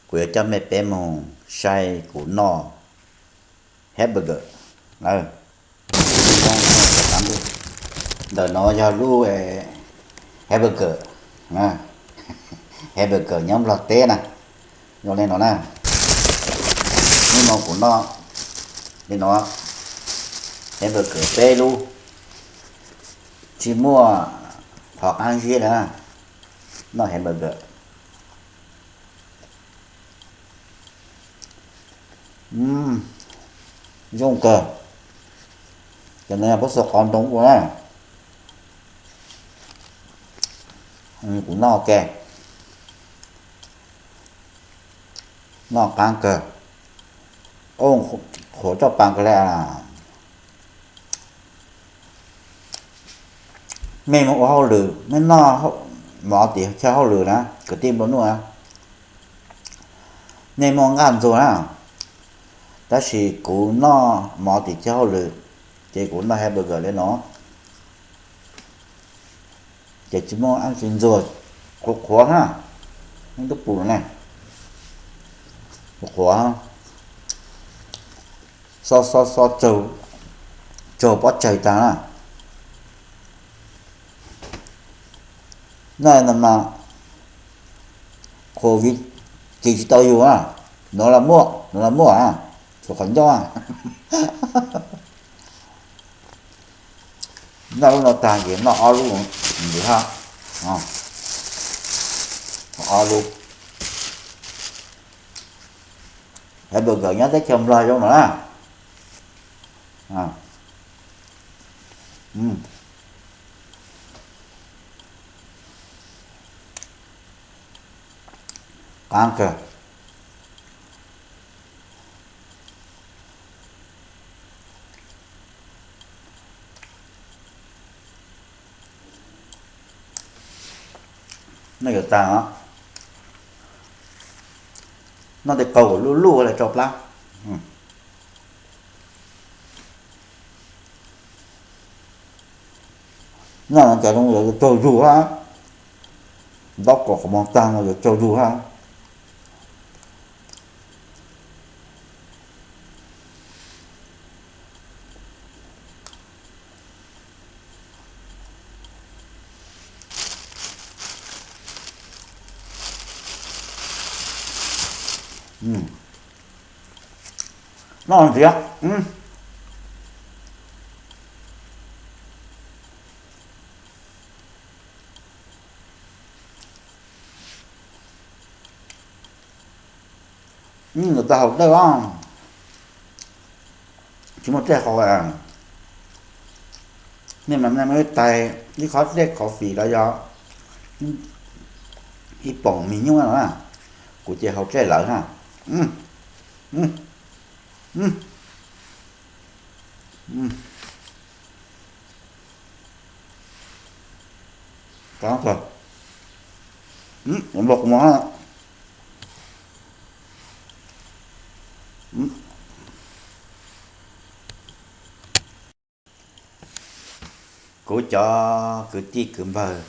Kuv yuav coj mej peb moog saib kuv noj hamburger. Ntawm no yog lub hamburger, hamburger nyob Nplog teb na, zoo le no na. Hnub no kuv noj li no, hamburger peb lub, tsis muaj qhov qaab ziab na, noj hamburger. Zoo kawg. Cov no yog pob txha qos ntoo ua na. Kuv noj ke, noj qaab kawg. Qhuav coj paas kawg le. Mej moog ua hauj lwm, mej noj mov tim chaw hauj lwm na, kwv tij nplua nuj, mej muaj nqaj ntxuag na, tab sis kuv noj mov tim chaw hauj lwm, ces kuv noj hamburger le no, ces tsis muaj nqaj tsis ntxuag, qhuav qhuav na, mej tub pum ne, qhuav qhuav, xo xo xo tsaug pob tsaig taag na. Noj no mas Covid kis tsis tau yug na, nuav los muaj, nuav los muaj, tsuas qhov ncauj. Noj lub no taag ces noj ob lub ntxiv hab, ob lub. Hamburger nyob teb chaws Nplog zoo no na. Qaab kawg. Noj yuav taag os. Noj tej qaug luj luj le rau plab. Noj no cas zoo yuav tsaug zug hab. Ntaub kom qhov muag taag no yuav tsaug zug hab. Noj ntxiv. Nkawd tau haus dej os, tsis muaj dej haus. Nej mas nej muaj ib tais ib khob dej coffee los yog ib poom mis nyuj no na, kuv ces haus dej lawm na. Kuv cov kwv tij kwv npawg,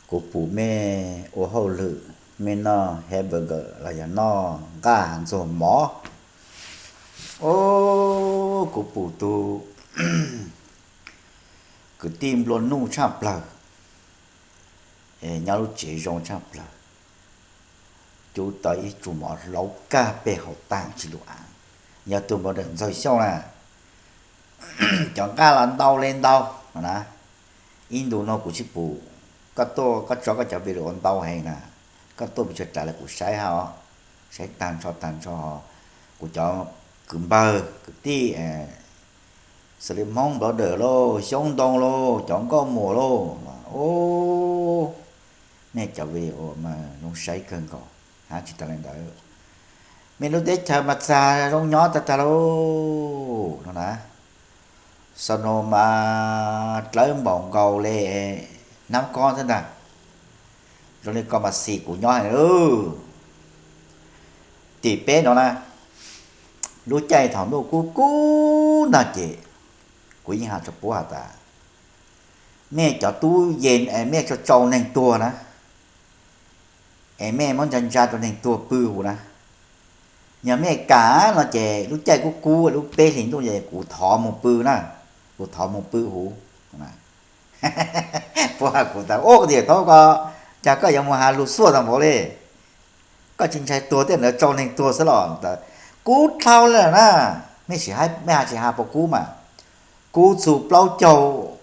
kuv pum mej ua hauj lwm, mej noj hamburger los yog noj nqaj ntxuag mov. Os, kuv pum tug kwv tij nplua nuj tshaj plawg, nyob lub tsev zoo tshaj plawg, cub tau ib tsum mov hlauv kag peg hauv taag tsis lug av. Yog tug npawg Ntxawg Xyooj na, cov nqaj los ntau le ntau na. Ib ntu no kuv tsis pum, koj tuaj koj tso koj cov video ntau heev na, koj tuaj pes tsawg tas lawm kuv saib hab os, saib taag nrho taag nrho. Kuv cov kwv npawg kwv tij, xws li Hmoob Blogger lauj, Xyoob Ntoo lauj, cov nkauj muam lauj, nej cov video mas zoo saib kawg nkaus. Hab tsis tas li ntawd, mej lub teb chaws mas txag zoo nyob tag tag lauj no na. Sau no mas dlawb npaum nkaus le hnab kob xwb ntag. Zoo li ko mas xis kuv nyob heev. Tim peb no na, lub caij thaum ntuj kub kub no ces kuv yeej has rua puab has tas, mej cov tub yees es mej tsau tsau neeg tuag na, Es mej muab ntsa ntsa rau neeg tuag pw huv na. Yog mej kam no ces lub caij kub kub lub peb hlis ntuj ces kuv thov mus pw na, kuv thov mus pw huv. Puab has kuv tas, ub, tias thaub ko, cas koj yuav mus has lug xuaj tau npaum li, koj tsis ntshai tuag tej ntawd, tsau neeg tuag xwb los ntawd. Kuv dhau lawm na, mej sim, mej has tsis has puas kub mas, kub txug plaub caug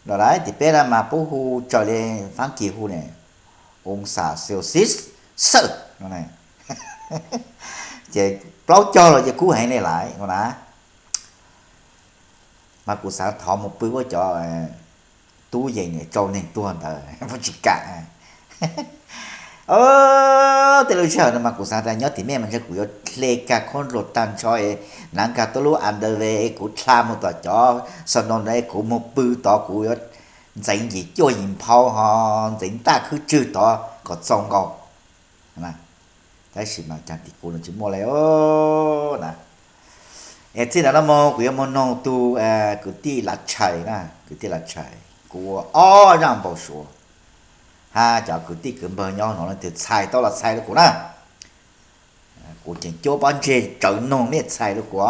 lawm lauj. Tim peb na mas puab hu raws li faab kis hu ne, oo xas Celsius xawb no, ces plaub caug los ces kub heev li lawm no na. Mas kuv xav thov mus pw ua cov tub yees niam tsau neeg tuag ntawd puab tsis kam. Tej lub sij hawm no mas kuv xav tas nyob tim mej mas ntshe kuv yuav hle kag khob nruas tag nrho es hnav kag tuab lub underwear es kuv dlha mus tom cov xaus no ntawd es kuv mus pw tod, kuv yuav ntxeev yim cuaj yim nphau ho ntxeev ntaj khwb tswg tod kom txaus nkaus. Tab sis mas caag tim kuv no tsis muaj li na. Es txij ntawd no mus kuv yuav mus noog tug kwv tij Lav Tshais na, kwv tij Lav Tshais, kuv ua ob zaaj npau suav, hab cov kwv tij kwv npawg nyob no leej twg txhais tau los txhais rau kuv na. Kuv tseem cuab pob ntseg tsawv noog mej txhais rau kuv.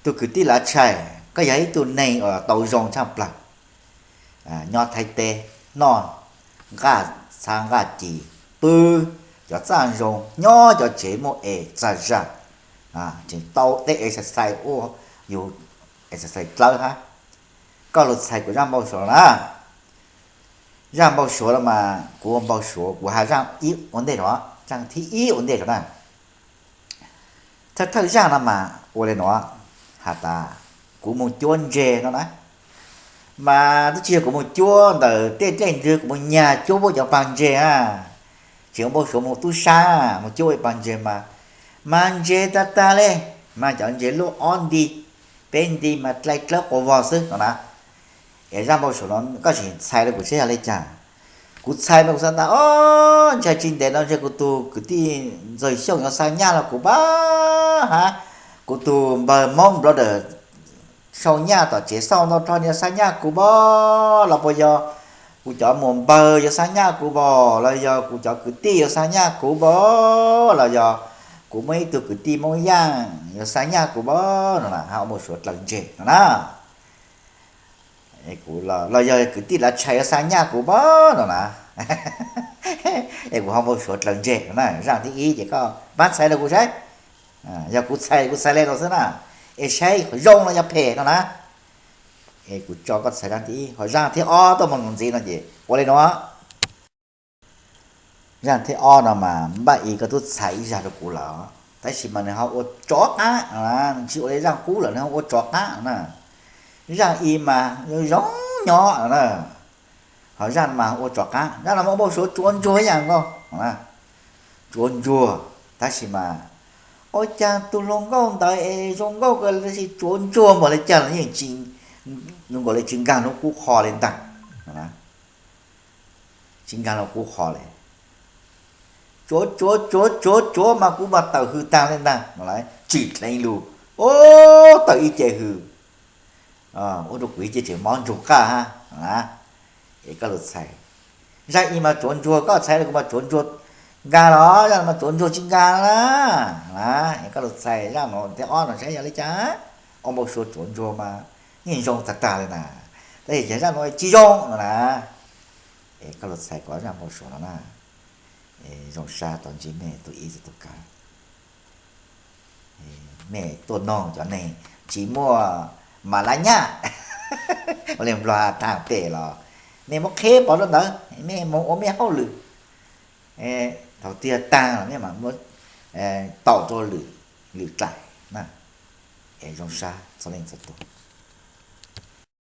Tug kwv tij Lav Tshais, koj yog ib tug neeg uas tau zoo tshaj plawg, nyob Thaib teb, noj nqaj txhab nqaj ci, pw cov txaj zoo, nyob cov tsev muaj es txag zag, tseem tau tej exercise ua yus exercise dlawb hab. Koj lug txhais kuv zaaj npau suav no na. Zaaj npau suav no mas kuv ua npau suav, kuv has zaaj ib ua ntej rov, zaaj thib ib ua ntej rov na. Thawj thawj zaaj no mas ua li no, has tas kuv mus cuab ntseg no na, mas twb tsis yog kuv mus cuab ntawm tej dej ntseg, kuv mus nyag cuab puab cov paag ntseg na. Tseem ua npau suav mus tub sab mus cuab ib paag ntseg mas, mas ntseg tag tag li, mas cov ntseg luaj ob nti peb nti mas dlai dlawb quas vog xwb no na. Es zaaj npau suav no koj sim txhais rau kuv seb yog li cas. Kuv txhais mas kuv xav tas, o, ntshai tsis ntev no ntshe kuv tug kwv tij Ntxawg Xyooj yuav xa nyaj los kuv pab hab, kuv tug npawg Hmoob brother sau nyaj tom tsev xauj ntau dhau yuav xa nyaj kuv pab, los puas yog kuv cov muam npawg yuav xa nyaj kuv pab, los yog kuv cov kwv tij yuav xa nyaj kuv pab, los yog kuv muaj ib tug kwv tij Moob Yaaj yuav xa nyaj kuv pab no na, hab ua npau suav dlaws ntseg no na. Los yog kwv tij Lav Tshais yuav xa nyaj kuv pab no na. Es kuv ho npau suav dlaws ntseg no na. Zaaj thib ib ces koj pab txhais rau kuv saib. Yog kuv txhais, kuv txhais li no xwb na, es saib zoo los yog phem no na. Es kuv tso koj txhais zaaj thib ib, ho zaaj thib ob tuaj moog ntxiv no ces ua li no. Zaaj thib ob no mas npaj i koj tub txhais ib zag rau kuv lawm, tab sis mas nws ho ua tsov qab, tsis ua li zaaj qub lawm, nws ho ua tsov qab na. Zaaj i mas zoo nyob na, ho zaaj mas ua tsov qab, zaaj no mas ua npau suav tsuav ntsuag ib yam nkaus. Tsuav ntsuag, tab sis mas ua caag tug hluas nkauj ntawd es zoo nkauj kawg tab sis tsuav ntsuag npaum li cas los yeej zoo nkaus li tsis nkaag lub qub qho li ntag. Tsis nkaag lub qub qho li. Tsuav tsuav tsuav tsuav tsuav mas kuv mas tawm hws taag li ntag, tsim dheev lug, o, tawm ib ce hws, ua rau kuv ib ce tseem mob ntsug qaj hab. Es koj lug txhais, zaaj i mas tsuav ntsuag, koj txhais rau kuv mas tsuav ntsuag nkaag los, zaaj mas tsuav ntsuag tsis nkaag na. Es koj lug txhais zaaj no thib ob no saib yog li cas. Ua npau suav tsuav ntsuag mas yeej zoo tag tag li na, tab sis yog zaaj no tsis zoo no na. Es koj lug txhais kuv zaaj npau suav no na. Zoo sab tau ntsib mej tug ib tug kawg. Mej tuaj noog cov neeg tsis muaj mas lab nyaj, ua li Nplog taag pem los, mej muab qheb pov rau ntawd, mej moog ua mej hauj lwm, thaum twg taag los mej mam muab tau rua lwm dlaim na. Es zoo sab txhua leej txhua tug.